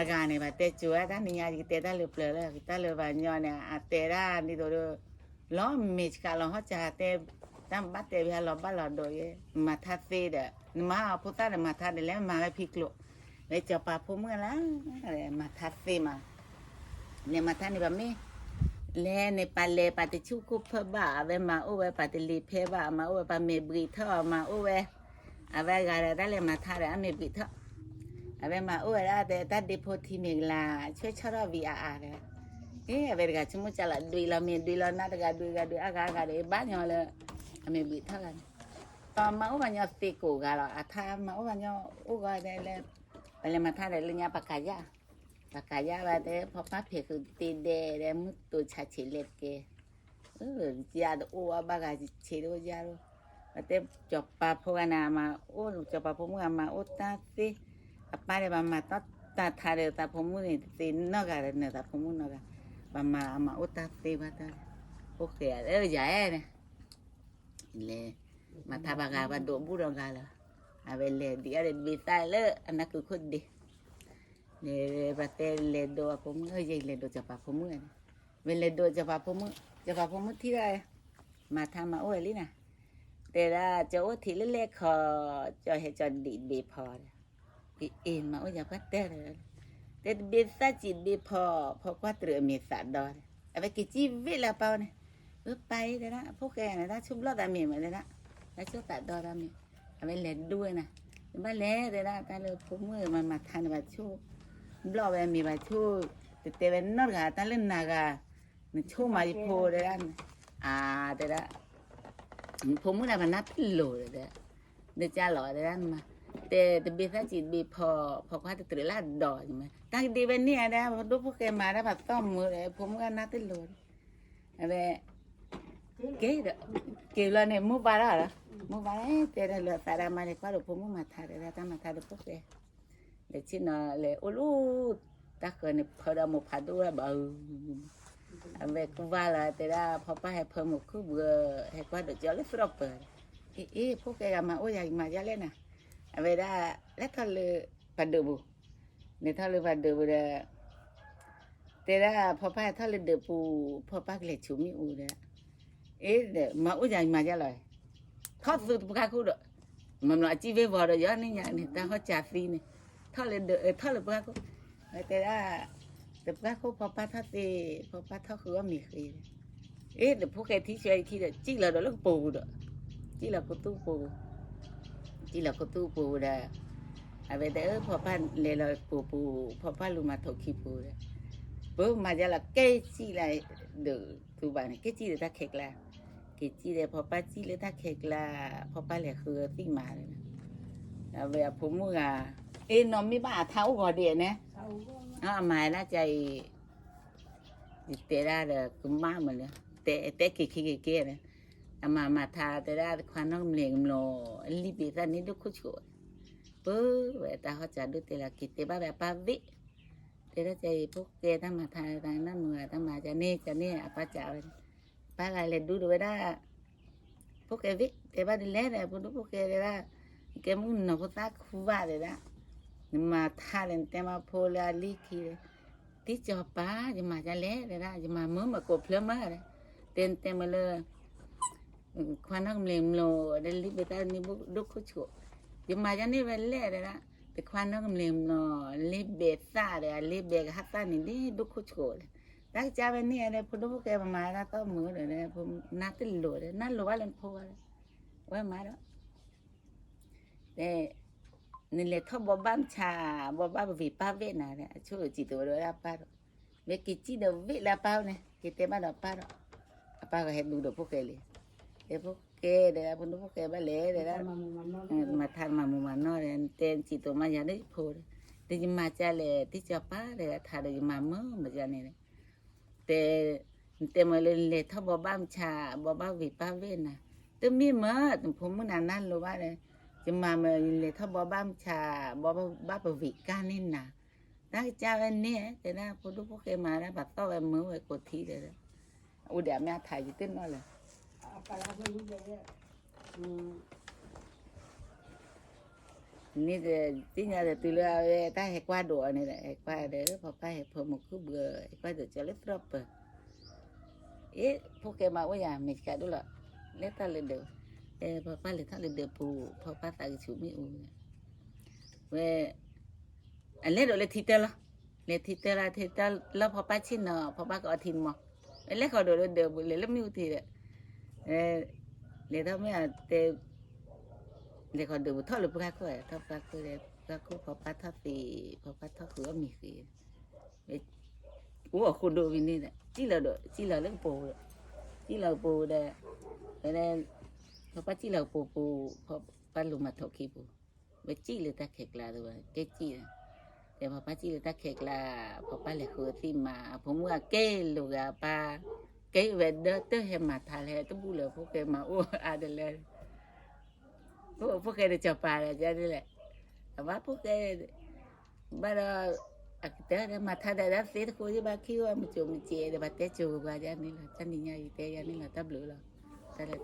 အဂၤန့ၣ် ဘၣ်တဲကိၤဝဲတၢ်နံၤညါ ယကတဲတၢ်လၢပျၢၤလၢ တၢ်လၢပှၤညီန့ၣ် အတဲဒၣ်ဒ်သိးဒီး လီၤမ့ၢ်ဆှးလီၤဟီၣ်စၢ်တဲ တၢ်ဘၣ်တဲဘၣ်လီၤဘၣ်လီၤဒီးယဲ မၤထါသ့ဒီး နမၤအဖိသၣ်ဒီးမၤထါဒီး လဲၤမၤဝဲဖံးကျိၤ လၢစီၤပၤဖိမုၣ်လၢ မၤထါသ့မး လဲၤမၤထါန့ၣ်ဘၣ်မ့ၢ် လဲၤန့ၣ်ပာ်လဲၤပာ်တဆူၣ်ခိၣ်ဖၢဘၣ် အဝဲမၤအိၣ်ဝဲပာ်တလ့ၤဖဲဘၣ် မၤအိၣ်ဝဲပာ်မဲာ်ဘှံးထီၣ် မၤအိၣ်ဝဲ အဝဲအဂၤဒီးတၢ်လဲၤမၤထါဒီးအမဲာ်ဘှံးထီၣ် အဝဲမၤအိၣ်ဝဲဒၣ်တဲ တၢ်ဒ့ဖိထံမ့ၢ်ကလၤ ဆွဲဆီထီၣ်ဝံၤအါအါဒီး အ့ အဝဲတဂၤဆိကမိၣ်ကလီၤ ဒွံးလီၤမ့ၢ်ဒွံးလီၤနါတဂၤဒွံးဂၤဒွံးအါဂၤအါဂၤဒီး ဘၣ်ညီလၢ အမဲာ်ဘှံးထီၣ်ဂၤန့ၣ် ပမၤအိၣ်ပှၤညီသ့ကိးဂၤလီၤ အထါမၤအိၣ်ပှၤညီအိၣ်ဂၤဒဲးလၢ ပလဲၤမၤထါဒီးလၢညါပကၤယၣ် ပကၤယၣ်ဘၣ်တဲ ဖီပၢ်ဖဲးဃုာ်တ့ဒဲးဒီး မုၢ်တိၤဆါဆံးလဲၣ်တကဲ ယတအိၣ်အီၤဘၣ်ဂၤဆံးဒိၣ်ယါဒိၣ် ပတဲစီၤပၤဖိဂၤန့ၣ် အမၤအိၣ် စီၤပၤဖိမုၣ်အမၤအိၣ်တၢ်သ့ အပၢ်ဒီးပမၤတၢ်တၢ်ထါဒီးသးဖိမုၣ်န့ၣ် တသ့နီတဂၤဒီးနသးဖိမုၣ်နီတဂၤ ပမၤအမၤအိၣ်တၢ်သ့ဘၣ်တၢ် ဖိၣ်ဃဲဧၢ ယၤဧၢ လဲၤ မၤထါဘၣ်ဂၤဘၣ်ဒိးဘူၣ်ဒီးဂၤလီၤ အဝဲလဲၤဒံးအီၤဒီးတဘ့ၣ်သၣ်လၢအနၢ်ကုခိၣ်ဒ့ လဲၤပှၤတဲလဲၤဒိးအဖိမုၣ် ယလဲၤဒိးစီၤပၤဖိမုၣ်န့ၣ် ဝဲလဲၤဒိးစီၤပၤဖိမုၣ် စီၤပၤဖိမုၣ်ထံၣ်ဒၣ် မၤထါမၤအိၣ်ဝဲလံနၤ တဲဒၣ် ကၠီအိၣ်ထံးလၢလဲၣ်ခီ ကၠီဟဲကၠီဒံးဘ့ၣ်ဖီဒီး အ့ မၤအိၣ်ယၤပှၢ်တဲဒီး တဲတဘ့ၣ်သၣ်စံးဘ့ၣ်ဖီ ဖီကွၢ်တြူးအမ့ၢ်သးဒီဒီး အဝဲက့ၤစံၣ်ဝ့ၣ်လၢအပၢ်န့ၣ် အပၢ်အံၤတဲဒၣ် အဖိၣ်ဃဲန့ၣ် တၢ်ဆိၣ်ဘျီၣ်သးမ့ၢ်မးတဲဒၣ် တၢ်ဆိၣ်သးဒီတၢ်မ့ၢ် အဝဲလဲၤဒိဝဲနၤ နဘၣ်လဲၤတဲဒၣ် တၢ်လၢဖိမုၣ်မၤမၤထါန့ၣ် ဘၣ်ဆိၣ်ဘျီၣ်ဝဲမ့ၢ်ဘၣ်ဆိၣ် တတဲဝဲနီတဂၤ တၢ်လၢနၤဂၤ နဆိၣ်မၤယဖိတဲဒၣ် အါ တဲဒၣ် ဖိမုၣ်ဒၣ်ပနၢ်တလိၤဒီး နကလီၤတဲဒၣ်နမၤ တဲတဘ့ၣ်သၣ်စံးတဘ့ၣ်ဖီ ဖီကွၢ်တတြူးလၢအဒီး တၢ်ကဒ့ဝဲန့ၢ်အဒၣ် ပဒိၣ်ဖိၣ်ဃဲမၤဒၣ်ပှၤသီၣ်မုာ်ဒီး ဖိမုၣ်ကနၢ်တလိၤဒီး အဝဲ က့ၤဒီး က့ၤလီၤန့ၣ် မိၢ်ဘါထီၣ်လီၤ မိၢ်ဘါတဲဒီးလၢအသးဒၣ်မၤလဲၤကွၢ်ဒီးဖိမုၣ်မၤထါတဲဒၣ်တၢ်မၤထါဒီးဖိၣ်ဃဲ လဲၤဆ့ၣ်နီၤလဲၤအိၣ်လၢ တၢ်ဃၢၤန့ၣ်ဖၢဒီးမိၢ်ဖးဒိၣ်ဝဲဘၣ် အဝဲကွၢ်လီၤတဲဒၣ် ဖီပၢ်ဟဲဖၢမိၢ်ခုၣ်ဘှၢ ဟဲကွၢ်ဒိးကၠီလၢသရိာ်ပၢၤ အ့ အ့ ဖိၣ်ဃဲဂၤမၤအိၣ်ယၤယမၤယါလဲၣ်နၤ အဝဲဒၣ် လဲၤထီၣ်လၢ ပှၤဒုးပူၤ လဲၤထီၣ်လၢပှၤဒုးပူၤဒီး တဲဒၣ်ဖီပၢ်ဟဲထီၣ်လၢဒုးပူၤ ဖီပၢ်ကလဲၤဆူမ့ၣ်အူဒီး အ့ မၤအိၣ်ယၤယမၤယါလီၤ ထီၣ်သုတပှၢ်ခိၣ်ဒီး မၤမၤအစံၣ်ဝ့ၢ်ဝီၤဒီးယီၤန့ၣ်ညါန့ၣ် တၢ်ဟီၣ်စၢသံန့ၣ် ထီၣ်လၢဒုး ထီၣ်လၢပှၢ်ခိၣ် တဲဒၣ် တပှၢ်ခိၣ်ဖီပၢ်ထီၣ်သ့ ဖီပၢ်ထီၣ်ဃုအီၣ်မ့ၤဃ့ အ့ တဖိၣ်ဃဲထံဆှၢယခံဒီး စံၣ်လီၤဒီးလၢကပိာ်ပူၤဒီး စံၣ်လီၤခိၣ်သူၣ်ပူၤ စံၣ်လီၤခိၣ်သူၣ်ပူၤဒီး အဝဲတဲအၢ ဖီပၢ်လဲၤလီၤပိာ်ပူၤ ဖီပၢ်လူၤမၤထိးခံပူၤဒီး ပမၤယါလီၤ ကဲစံၣ်လၢ ဒုးသူဘၣ်န့ၣ် ကဲစံၣ်လၢတၢ်ခဲကျါ က့ၤစံၣ်ဒီးဖီပၢ်စံၣ်လၢတၢ်ခဲကျါ ဖီပၢ်လဲၤဃုသံၣ်မၤဒီး အဝဲအဖိမုၣ်ဂၤ အ့ နီၢ်မ့ၢ်ဘၣ်အထါအိၣ်ဂီၤဒံးန့ၣ် အမၤဒၣ်ကါအံၤ ယတဲဒၣ်ဒီးကမၣ်မးလၢ တဲက့ၤခံက့ၤကဲဒီး အမၤမၤထါတဲဒၣ်တခွါနီၢ်ကမျၢၢ်ကမျၢၢ် လံၣ်ဘ့ၣ်သၣ်န့ၣ်ဒိၣ်ခိၣ်ဆိး ပၢဝဲတၢ်ဟီၣ်စၢဒိၣ်တဲလီၤ က့ၤတဲဘၣ်ဝဲအပၢ်ဝ့ၣ် တဲဒၣ်ကါအံၤ ဖိၣ်ဃဲတၢ်မၤထါတၢ်နၢ်မုာ်တၢ်မၤကန့ၣ်ကန့ၣ် အပၢ်စံးဝဲ ပၢ်ဂၤလဲၤဒူဒီးဝဲဒၣ် ဖိၣ်ဃဲဝ့ၣ် တဲဘၣ်ဒ်လဲၣ်ဒီး ဖိဒိၣ်ဖိၣ်ဃဲတဲဒၣ် ကဲမုၢ်နီၢ်ဖိသၣ်ခွါဘၣ်တဲဒၣ် နမၤထါဒီးနတဲမၤဖိလၢအလံၢ်ခံဒီး တံၢ်စီၤပၤ ယမၤဒ်လဲၣ်တဲဒၣ် ယမၤမၢမၤကိးဖျၢၣ်မးဒီး တဲတဲမးလၢ ခွါနီၢ်ကမျၢၢ်ကမျၢၢ်ဒီးလံၣ်ဘ့ၣ်သၣ်န့ၣ်ဒိၣ်ခိၣ်ဆိး ယမၤဒ်န့ၣ်ဝဲလဲၣ်တဲဒၣ် တခွါနီၢ်ကမျၢၢ်ကမျၢၢ် လံၣ်ဘ့ၣ်သၣ်ဒီး အလံၣ်ဘ့ၣ်ကဟၣ်သၣ်န့ၣ်ဒ်ဒိၣ်ခိၣ်ဆိးဒီး တၢ်ကစၢ်ဝဲန့ၣ်ဒီး ဖိဒိၣ်ဖိၣ်ဃဲပမၤတၢ်သီၣ်မုာ်ဒီး နၢ်တလိၤဒီး နၢ်လိၤဘၣ်လၢနဖိဝဲဒီး ဝဲမးဒီး တဲ နလဲၤထီၣ်ဘိးဘၣ်မဆါ ဘိးဘၣ်ပဝ့ၢ်ပၢ်ဝ့ၢ်နၤ အဆိကတၢၢ်စံးတဲဝဲဒၣ်ပၢ်ဒီး မ့ၢ်က့ၤစံၣ်ဒီးဝ့ၢ်လၢအပၢ်န့ၣ် က့ၤတဲဘၣ်ဒီးပၢ်ဒီး အပၢ်ကဟဲဒူဒီးဖိၣ်ဃဲလံ တဲဖိၣ်ဃဲဒီး ဖိဒိၣ်ဖိၣ်ဃဲဘၣ်လဲၣ်တဲဒၣ် မၤထါမၤမူမၤနီၢ်ဒီး နတဲစံးတဲမၤယၤဒီးယဖိဒီး တယမၤကလဲၣ် တံၢ်စီၤပၤဒီး ထါဒီးယမၤမၢမၤယၤန့ၣ် တဲ နတဲမ့ၢ်လၢနလဲၤထီၣ်ဘိးဘၣ်မဆါ ဘိးဘၣ်ဝ့ၢ်ပၢ်ဝ့ၢ်နၤ တမ့ၢ်မ့ၢ် နဖိမုၣ်နၤနၢ်လိၤဘၣ်ဒီး ယမၤမ့ၢ်လဲၤထီၣ်ဘိးဘၣ်မဆါ ဘိးဘၣ်ပဝ့ၢ်ကၢ်န့ၢ်နၤ တၢ်ကစၢ်ဝဲန့ၣ် တဲဒၣ်ဖိဒိၣ်ဖိၣ်ဃဲမၤဒၣ်ပှၤသီၣ်ဝဲမုာ်ဝဲကိးထံဒီး အိၣ်ဒီးအမ့ၢ်အထါယတနီၣ်လၢၤ န့ၣ်ဒီး သ့ၣ်ညါဒီးတုၤလၢအဝဲတၢ်ဟဲကွၢ်ဒိးအီၤန့ၣ်ဒီး ဟဲကွၢ်ဒီး ဖီပၢ်ဟဲဖၢမုၢ်ခုၣ်ဘှံး ဟဲကွၢ်ဒီးကၠီၤလၢသရီၣ်ပၢၤ, အ့ ဖိၣ်ဃဲမၤအိၣ်ယၤ မ့ၢ်ကဒိၣ်လီၤ, လဲၤထီၣ်လၢဒၢး, ဖီပၢ်လဲၤထီၣ်လၢဒၢးပူၤ ဖီပၢ်သးကဆူၣ်မ့ၣ်အူ, ဝဲ အလဲၤဒိးလၢထံတၢလီၤ, လဲၤထံတၢလီၤ ထံတၢလီၤ ဖီပၢ်ဆ့ၣ်နီၤ ဖီပၢ်ကအီထံမီၤ, ဝဲလဲၤဃီၤဒိးလၢဒၢးပူၤ လဲၤလၢမ့ၣ်အူထံဒီး, လဲၤထီၣ်မ့ၢ်အတဲ လဲၤဃီၤဒၢးပူၤထီၣ်လၢပှၢ်ခိၣ် ထီၣ်ပှၢ်ခိၣ်ဒီး ပှၢ်ခိၣ်ဖီပၢ်ထီၣ်သ့, ဖီပၢ်ထီၣ်ဃုာ်အီၣ်မ့ၤဃ့, အိၣ်အဃိဒိၣ်ဝံၤန့ၣ်ဒီး စံၣ်လီၤဒိး စံၣ်လီၤလၢကပိာ်ပူၤဒီး, စံၣ်လီၤကပိာ်ပူၤဒီး, ဝဲ ဖီပၢ်စံၣ်လီၤကပိာ်ပူၤ, ဖီပၢ်လိၤမၤထီၣ်ခံပူၤ, ဝဲစံၣ်လၢတၢ်ခဲကျါဒီး ကဲစံၣ်, တဲဖီပၢ်စံၣ်လၢတၢ်ခဲကျါ, ဖီပၢ်လဲၤဃုအသ့ၣ်မး အဖိမုၣ်အကဲလိာ်ဂၤပၢ်, ကဲဝဲဒီးတဟဲမၤထါလဲၣ် တဘူၣ်လၢဖိၣ်ဃဲမၤအိၣ်အါဒ်လဲၣ် ဖိၣ်ဃဲဒီးစီၤပၤဒီးဒ်လဲၣ်, အဘၣ်ဖိၣ်ဃဲ, ဘၣ်ဒီး, အကတၢၢ်ဒီးမၤထါဒၣ်ဒၣ်သ့တဃိ ယဘၣ်ခံအိၣ်မုာ်ကၠိမုာ်ကဲဒီး ဘၣ်တဲကၠိဝဲပှၤဒ်န့ၣ်လီၤ တၢ်နံၤညါအံၤတဲယၤန့ၣ်လီၤ တၢ်ဘျုးလီၤ, တၢ်လၢ